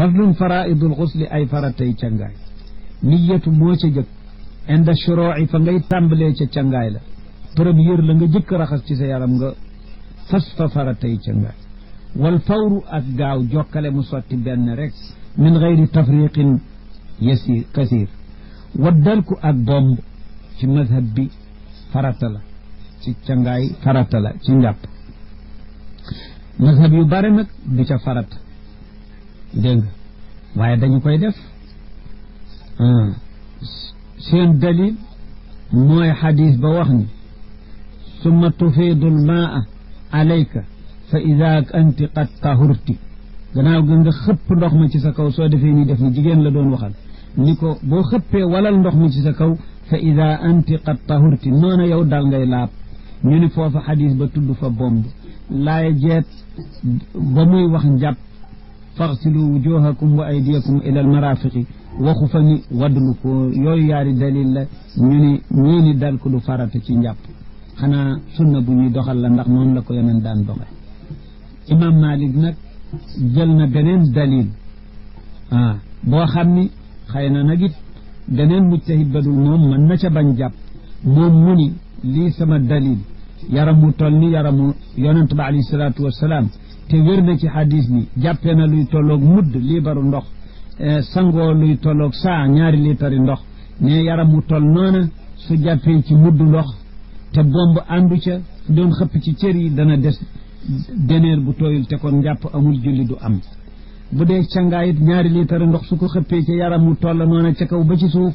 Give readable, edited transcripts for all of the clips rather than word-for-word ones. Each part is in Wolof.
faslun faraidul xusli ay faratay cangaay niyatu moo ca jëkk inda shuruuci fa ngay tàmbalee ca cangaay la première la nga jëkk raxas ci sa yaram nga fas fa faratay cangaay wal fawru ak gaaw jokkale mu sotti benn rek min gayri tafriqin yasir kasir waddalku ak bomb ci mazhab bi farata la ci cangaay farata la ci njàpp mazhab yu bare nag du ca farata dégg nga waaye dañu koy def seen dalil mooy xadis ba wax ni summa tufiidu lmaa alayka fa ida anti qad tahurti gannaaw ga nga xëpp ndox mi ci sa kaw soo defee ni def ni jigéen la doon waxal ni ko boo xëppee walal ndox mi ci sa kaw fa ida anti qad tahurti noona yow dal ngay laab ñu ni foofa xadis ba tudd fa bomb laay jeet ba muy wax njàpp faxsilu wujuhakum wa aydiyakum ila almarafiqi waxu fa ni waddlu ko yooyu yaari dalil la ñu ni ñii ni dal ko du farata ci njàpp xanaa sunna bu ñuy doxal la ndax noonu la ko yeneen daan doxe imam Malik nag jël na beneen dalil boo xam ni xëy na nag it beneen mujtahid badul moom mën na ca bañ jàpp moom mu ni lii sama dalil yaramu toll ni yaramu yonent ba alayhi salaatu wassalaam te wér na ci xadis ni jàppee na luy tolloog mudd liibaru ndox sangoo luy tolloog saa 2 liitari ndox ne yaramu toll noona su jàppee ci mudd ndox te bomb àndu ca doon xëpp ci cër yi dana des deneer bu tooyul te kon njàpp amul julli du am bu dee cangaayit 2 liitari ndox su ko xëppee ca yaramu toll noona ca kaw ba ci suuf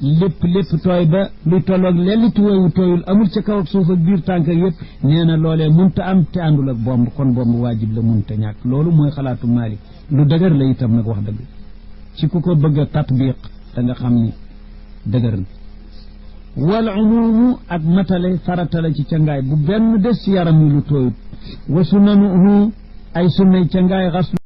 lépp tooy ba luy tolloog lelli tuwoowu tooyul amul ca kaw ak suuf ak biir tànk ak yëpp nee na loolee munta am te àndul ak bomb kon bomb waajib la munta ñàkk loolu mooy xalaatu Maalik lu dëgër la itam nag wax dëgg ci ku ko bëgg a tatbiq da nga xam ni dëgër na wal umumu ak matale farata la ci cangaay bu benn des ci yaram yi lu tooyut wa sunanuhu ay sunnay cangaay xas